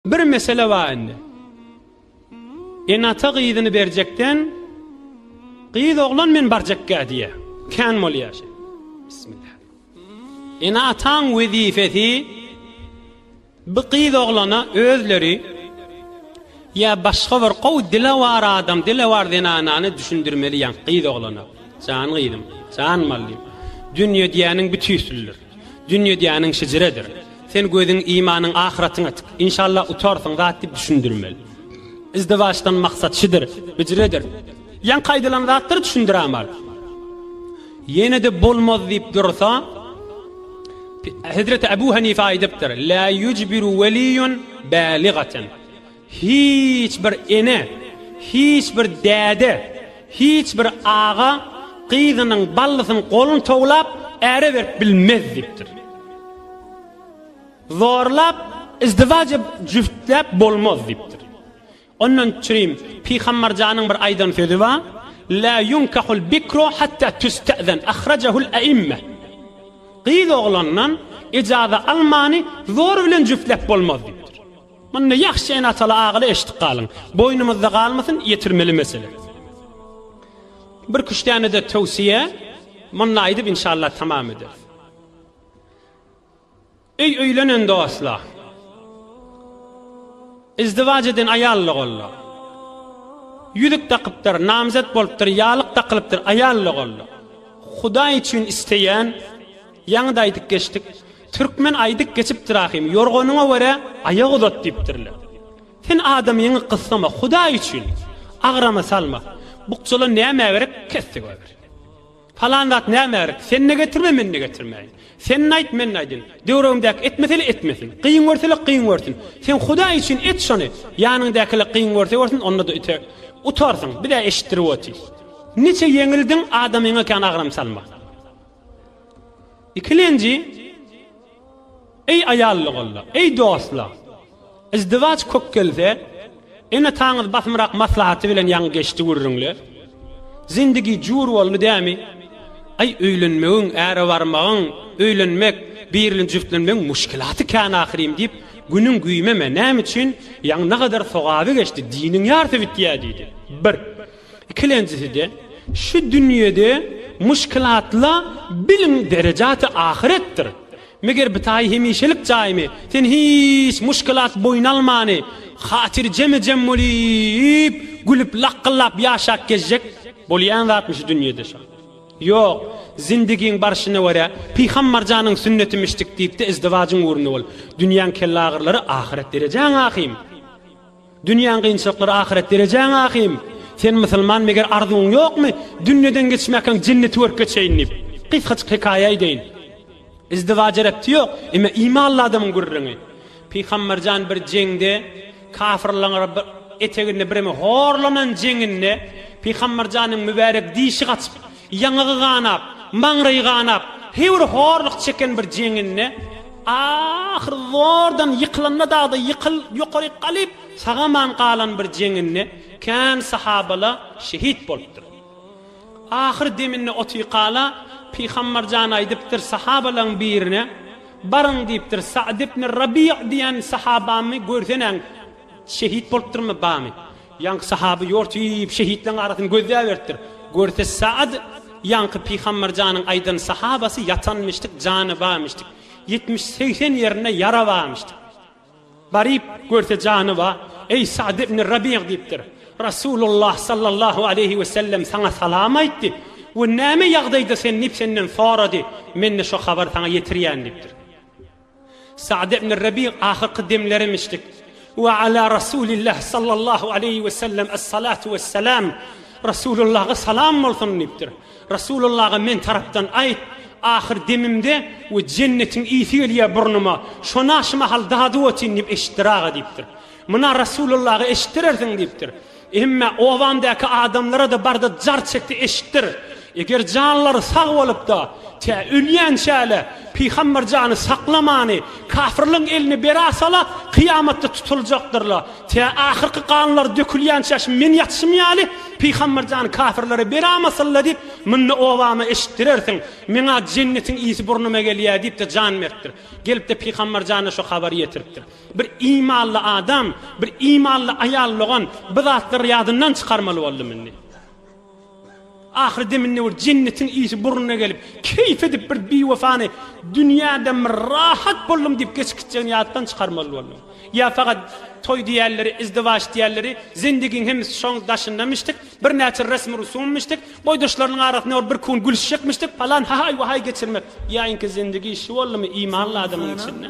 Bir mesele bar indi. Ene-ata gyzyny berjekden gyz oglan men barjakgä diýýär. Kän bolýar şeý. Bismillah. Ene-ataň wezipesi bu gyz oglana özleri ýa başga bir gowy dilewar adam, dilewar zenanany düşündirmeli ýa gyz oglana. Jan gyzym, jan mallym. Dünýe diýýäniň bütüslidir. Dünýe diýýäniň şejeredir. Sen gözüň imanyň ahyratyňa tik. Inşallah utarsyň zat diýip düşündirmeli. Izdiwaçdan maksat şidir, bijredir. Ýaňky aýdylan zatlary düşündirämal. Ýene-de bolmaz diýip dursa, Hezreti Ebu Hanife aýdypdyr, La yujbiru weliyun baligaten. Hiç bir ene, hiç bir däde, hiç bir aga gyzynyň ballysyny goluny towlap äre berip bilmez diýipdir. Zorlap izdiwaç jüftläp bolmaz diýipdir. Ondan çürim Pygamberjanyň bir aýdan sözi bar. La yunkahul bikru hatta tusta'zan ahrajahul a'imme. Gyz oglandan ijaza almany zor bilen jüftläp bolmaz diýipdir. Munda ýagşy ene-ataly agaly eşidip galyň. Boýnumyzda galmasyn, ýetirmeli mesele. Bir küştänede towsiýe, munda aýdyp inşallah tamam ederis. Eý öýlenen dostlar! Izdiwaç eden aýal-la golla. Ýüzük dakypdyr, namzet bolupdyr, ýalyk dakylypdyr, aýal-la golla. Hudaý üçin isleýän, ýaňy-da aýdyp geçdik, Türkmen aýdyp geçipdir ahym, ýorganyňa görä aýak uzat diýipdirler. Sen adamyňy gyssama, Hudaý üçin, agrama salma. Bukjalar nämä gerek, kes-de goýber. Palan zat nämä gerek, sen-de getirme, men-de getirmäýin. Sen-de aýt, men-de aýdyn. Döwregimdäki etmese-le etmesin. Kyn görse-le kyn görsün. Sen Hudaý üçin et şony. Ýanyňdakylar kyn görse görsün, onda-da üte utarsyň. Biz-ä eşitdirip otyrys. Niçe ýeňildiň, adamyňa kän agram salma. Ikilenji, Eý aýallygolla, eý dostlar! Izdiwaç kök gelse, ene-ataňyz basymrak maslahaty bilen ýaňy geçdi gürrüňler. Zindigi jur boldy dämi? Aý öýlenmegiň, äre barmagyň, öýlenmek, birini jübtlenmegiň muşkilaty kän ahyryn diýip, günüň güýmeme, näme üçin? Ýaňy nagadar sogaby geçdi, diniň ýarsy bitýä diýdi. Bir. Ikilenjisi-de, şu dünýede muşkilatla biliň derejaty ahyretdir. Meger bu taýy hemişelik jaýmy? Sen hiç muşkilat boýun almany, hatyrjeme jem bolyp, gülüp lakgyllap ýaşap gezjek bolýan zatmy şu dünýede şo? Ýok, zindigiň barşyna görä, Pygambarjanyň sünnetimişdik diýip-de izdiwajyň ugrunda bol. Dünýäň kelleagyrlary ahyret derejäň ahym. Dünýäň kynçylyklary ahyret derejäň ahym. Sen musulman meger arzuwyň ýokmy, dünýeden geçmäkäň jenneti görüp geçeýin diýip. Gysgajyk hekaýa edeýin. Izdiwaja repti ýok, emme imanly adamyň gürrüňi. Pygamberjan bir jeňde kafyrlaryň bir eteginde bireme horlanan jeňinde Pygamberjanyň mübärek dişi gaçyp, ýaňagy ganap, maňraýy ganap, heý bir horluk çeken bir jeňinde ahyr zordan ýykylanda dagda ýykyl ýokaryk galyp, sag-aman galan bir jeňinde kän sahabala şehit bolupdyr. Ahyr deminde otykala Pygamberjan aýdypdyr sahabalaň birine, Baryň diýipdir, Sa'd ibn Rabi' diýen sahabamy görsenäň, şehit bolupdyrmy, bamy? Ýaňky sahaba ýortyp şehitleň arasyny gözläberipdir. Görse Sa'd ýaňky Pygamberjanyň aýdan sahabasy ýatanmyşdyk, jany barmyşdyk. Ýetmiş-segsen ýerinde ýara barmyşdyk. Baryp, görse jany bar. Eý, Sa'd ibn Rabi' diýipdir. Rasulullah sallallahu aleýhi we sellem saňa salam aýtdy we näme ýagdaýda sen diýip senden sorady. Men-de şo habary saňa ýetirýän diýipdir. Sa'd ibn Rabi' ahyrky demlerimişdik. We ala Rasulillah sallallahu aleýhi we sellem es-salatu wes-salam. Rasulullaha salam bolsun diýipdir. Rasulullaha men tarapdan aýt, ahyr demimde we jennetiň ysy gelýär burnuma, şona şu mahal dadyp otyryn diýip eşitdir aga diýipdir. Muna Rasulullaha eşitdirersiň diýipdir. Emme obamdaky adamlara-da barda jar çekdi eşitdir. Eger janlary sag bolup-da, tä ölýänçäle Pygamber jany saklamany, kafyrlaryň eline berasala, kyýamatda tutuljakdyrlar. Tä ahyrky ganlary dökülýänçä şu men ýatyşym ýaly, Pygamber jany kafyrlara beramasynlar diýip, munda obama eşitdirersiň. Meňa jennetiň ysy burnuma gelýär diýip-de jan beripdir. Gelip-de Pygamber jana şu habary ýetiripdir. Bir imanly adam, bir imanly aýal dogan bu zatlary ýadyndan çykarmaly boldum indi. Ahyry deminde bir jennetiň ysy burnuna gelip, keýp edip bir biwefany dünýäden bir rahat boldum diýip geçip gitjegini ýatdan çykarmaly boldum. Ýa fakat toý diýýärleri, izdiwaç diýýärleri, zendigiň hemmesi şoň daşyndamişdik, birnäçe resmi-rusummişdik, boýdaşlarynyň arasynda bir kun gülüşjekmişdik, palan hahaý-wahaý geçirmek. Ýa inki zendigi şu boldumy imanly adamyň içinde?